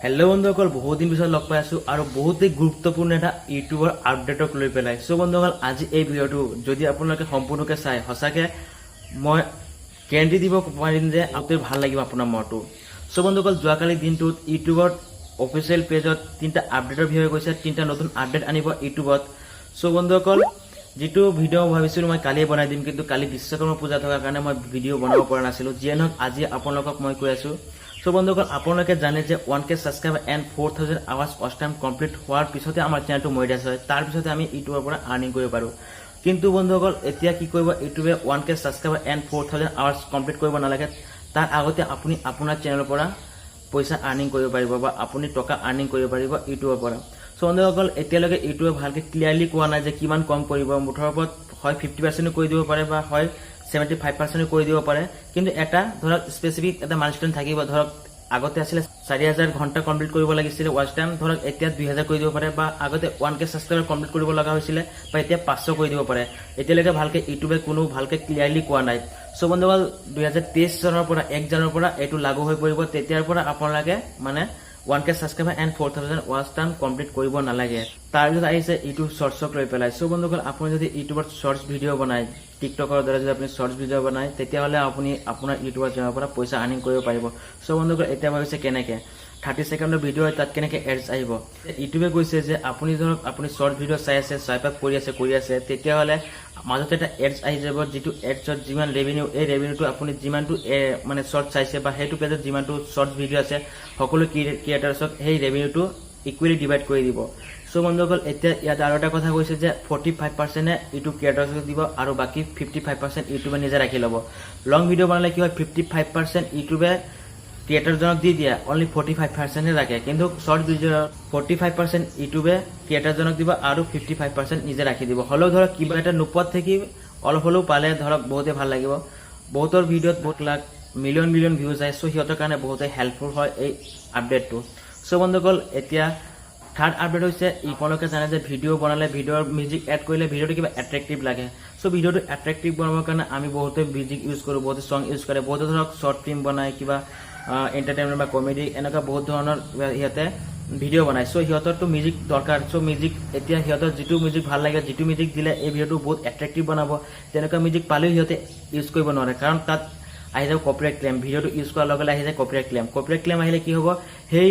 Hello' বন্ধুসকল, বহুত দিন পিছত লগ পাই আছো আৰু বহুতেই গুৰুত্বপূৰ্ণ এটা ইউটিউবৰ আপডেটক লৈ পেলাই। চ' বন্ধুসকল, আজি এই ভিডিঅ'টো যদি আপোনালোকে সম্পূৰ্ণকে চাই, সঁচাকে মই গেৰেণ্টি দিব পাৰিম যে আপোনালোকে ভাল লাগিব আপোনাৰ মনটো। চ' বন্ধুসকল, যোৱাকালি দিনটোত ইউটিউবত অফিচিয়েল পেজত তিনিটা আপডেটৰ বিষয়ে কৈছে। তিনিটা নতুন আপডেট আনিব ইউটিউবত। চ' বন্ধুসকল, যিটো ভিডিঅ' ভাবিছিলোঁ মই কালিয়ে বনাই দিম, কিন্তু কালি বিশ্বকৰ্মা পূজা থকাৰ কাৰণে মই ভিডিঅ' বনাব পৰা নাছিলোঁ। যিয়ে নহওক, আজি আপোনালোকক মই কৈ আছোঁ। চ' বন্ধুসকল, আপোনালোকে জানে যে 1K subscriber and 4000 hours watch time complete হোৱাৰ পিছতে আমাৰ চেনেলটো মনিটাইজ হয়। তাৰপিছতে আমি ইউটিউবৰ পৰা আৰ্নিং কৰিব পাৰোঁ। কিন্তু বন্ধুসকল, এতিয়া কি কৰিব ইউটিউবে? 1K subscriber and 4000 hours complete কৰিব নালাগে। তাৰ আগতে আপুনি আপোনাৰ চেনেলৰ পৰা পইচা আৰ্নিং কৰিব পাৰিব বা আপুনি টকা আৰ্নিং কৰিব পাৰিব ইউটিউবৰ পৰা। চ' বন্ধুসকল, এতিয়ালৈকে ইউটিউবে ভালকৈ ক্লিয়াৰলি কোৱা নাই যে কিমান কম কৰিব। মুঠৰ ওপৰত হয় 50%ো কৰি দিব পাৰে বা হয় 75%ো কৰি দিব পাৰে। কিন্তু এটা ধৰক স্পেচিফিক এটা মাইলষ্ট'ন থাকিব। ধৰক আগতে আছিলে 4000 ঘণ্টা কমপ্লিট কৰিব লাগিছিলে ৱাচ টাইম, ধৰক এতিয়া 2000 কৰি দিব পাৰে। বা আগতে 1K subscriber complete কৰিব লগা হৈছিলে বা এতিয়া 500 কৰি দিব পাৰে। এতিয়ালৈকে ভালকে ইউটিউবে কোনো ভালকে ক্লিয়াৰলি কোৱা নাই। চ' বন্ধুসকল, 2023 চনৰ পৰা 1 জানুৱাৰীৰ পৰা এইটো লাগু হৈ পৰিব। তেতিয়াৰ পৰা আপোনালোকে মানে 1K subscriber and 4000 watch time complete কৰিব নালাগে। তাৰপিছত আহিছে ইউটিউব শ্বৰ্টছক লৈ পেলাই। চ' বন্ধুসকল, আপুনি যদি ইউটিউবত শ্বৰ্টছ ভিডিঅ' বনায়, টিকটকৰ দ্বাৰা যদি আপুনি শ্বৰ্টছ ভিডিঅ' বনায়, তেতিয়াহ'লে আপুনি আপোনাৰ ইউটিউবৰ চেনেলৰ পৰা পইচা আৰ্নিং কৰিব পাৰিব। চ' বন্ধুসকল, এতিয়া ভাবিছে কেনেকে 30 ছেকেণ্ডৰ ভিডিঅ' হয়, তাত কেনেকে এডছ আহিব? ইউটিউবে কৈছে যে আপুনি ধৰক আপুনি শ্বৰ্ট ভিডিঅ' চাই আছে, চুৱাইপ আপ কৰি আছে, তেতিয়াহ'লে মাজতে এটা এডছ আহি যাব, যিটো এডছত যিমান ৰেভিনিউ, এই ৰেভিনিউটো আপুনি যিমানটো মানে শ্বৰ্ট চাইছে বা সেইটো পেজত যিমানটো শ্বৰ্ট ভিডিঅ' আছে, সকলো ক্ৰিয়েটাৰ্ছক সেই ৰেভিনিউটো ইকুৱেলি ডিভাইড কৰি দিব। চ' বন্ধুসকল, এতিয়া ইয়াত আৰু এটা কথা কৈছে যে 45%ে ইউটিউব ক্ৰিয়েটাৰ্ছক দিব আৰু বাকী 55% ইউটিউবে নিজে ৰাখি ল'ব। লং ভিডিঅ' বনালে কি হয়? 55% ইউটিউবে ক্ৰিয়েটাৰজনক দি দিয়ে, অনলি 45%হে ৰাখে। কিন্তু শ্বৰ্ট ভিডিঅ'ত 45% ইউটিউবে ক্ৰিয়েটাৰজনক দিব আৰু 55% নিজে ৰাখি দিব। হ'লেও ধৰক কিবা এটা নোপোৱাত থাকি অলপ হ'লেও পালে ধৰক বহুতে ভাল লাগিব। বহুতৰ ভিডিঅ'ত বহুত লাখ, মিলিয়ন মিলিয়ন ভিউজ আহে। চ' সিহঁতৰ কাৰণে বহুতে হেল্পফুল হয় এই আপডেটটো। চ' বন্ধুসকল, এতিয়া থাৰ্ড আপডেট হৈছে, আপোনালোকে জানে যে ভিডিঅ' বনালে, ভিডিঅ'ৰ মিউজিক এড কৰিলে ভিডিঅ'টো কিবা এট্ৰেক্টিভ লাগে। চ' ভিডিঅ'টো এট্ৰেক্টিভ বনাবৰ কাৰণে আমি বহুতে মিউজিক ইউজ কৰোঁ, বহুতে ছং ইউজ কৰে, বহুতে ধৰক শ্বৰ্ট ফিল্ম বনায়, কিবা এণ্টাৰটেইনমেণ্ট বা কমেডি, এনেকুৱা বহুত ধৰণৰ কিবা সিহঁতে ভিডিঅ' বনায়। চ' সিহঁতৰতো মিউজিক দৰকাৰ। চ' মিউজিক এতিয়া সিহঁতৰ যিটো মিউজিক ভাল লাগে, যিটো মিউজিক দিলে এই ভিডিঅ'টো বহুত এট্ৰেক্টিভ বনাব, তেনেকুৱা মিউজিক পালেও সিহঁতে ইউজ কৰিব নোৱাৰে। কাৰণ তাত আহি যাব কপিৰাইট ক্লেইম। ভিডিঅ'টো ইউজ কৰাৰ লগে লগে আহি যায় কপিৰাইট ক্লেইম। কপিৰাইট ক্লেইম আহিলে কি হ'ব? সেই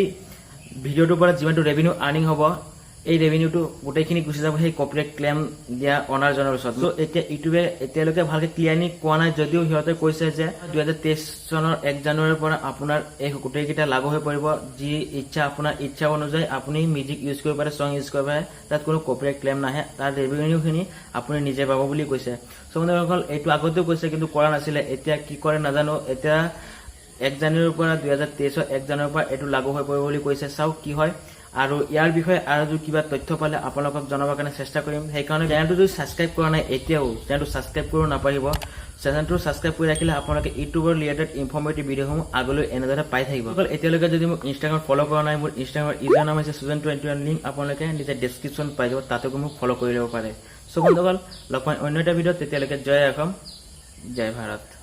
ভিডিঅ'টোৰ পৰা যিমানটো ৰেভিনিউ আৰ্নিং হ'ব, এই ৰেভিনিউটো গোটেইখিনি গুচি যাব সেই কপিৰাইট ক্লেইম দিয়া অনাৰজনৰ ওচৰত। চ' এতিয়া ইউটিউবে এতিয়ালৈকে ভালকে ক্লিয়াৰলি কোৱা নাই যদিও সিহঁতে কৈছে যে 2023 চনৰ 1 জানুৱাৰীৰ পৰা আপোনাৰ এই গোটেইকেইটা লাগু হৈ পৰিব। যি ইচ্ছা, আপোনাৰ ইচ্ছা অনুযায়ী আপুনি মিউজিক ইউজ কৰিব পাৰে, ছং ইউজ কৰিব পাৰে, তাত কোনো কপিৰাইট ক্লেইম নাহে, তাৰ ৰেভিনিউখিনি আপুনি নিজে পাব বুলি কৈছে। চ' বন্ধুসকল, এইটো আগতেও কৈছে কিন্তু কৰা নাছিলে। এতিয়া কি কৰে নাজানো। এতিয়া 1 জানুৱাৰীৰ পৰা, 2023ৰ 1 জানুৱাৰীৰ পৰা এইটো লাগু হৈ পৰিব বুলি কৈছে। চাওক কি হয়। আৰু ইয়াৰ বিষয়ে আৰু যদি কিবা তথ্য পালে আপোনালোকক জনাবৰ কাৰণে চেষ্টা কৰিম। সেইকাৰণে চেনেলটো যদি ছাবস্ক্ৰাইব কৰা নাই এতিয়াও, চেনেলটো ছাবস্ক্ৰাইব কৰিব নাপাহৰিব। চেনেলটো ছাবস্ক্ৰাইব কৰি ৰাখিলে আপোনালোকে ইউটিউবৰ ৰিলেটেড ইনফৰ্মেটিভ ভিডিঅ'সমূহ আগলৈ এনেদৰে পাই থাকিব। অকল এতিয়ালৈকে যদি মোক ইনষ্টাগ্ৰামত ফ'ল' কৰা নাই, মোৰ ইনষ্টাগ্ৰামৰ ইউজাৰ নাম হৈছে সুজন 21। লিংক আপোনালোকে নিজে ডেছক্ৰিপশ্যন পাই যাব, তাতে গৈ মোক ফ'ল' কৰি ল'ব পাৰে। চ' বন্ধুসকল, লগ পাম অন্য এটা ভিডিঅ'ত। তেতিয়ালৈকে জয় অসম, জয় ভাৰত।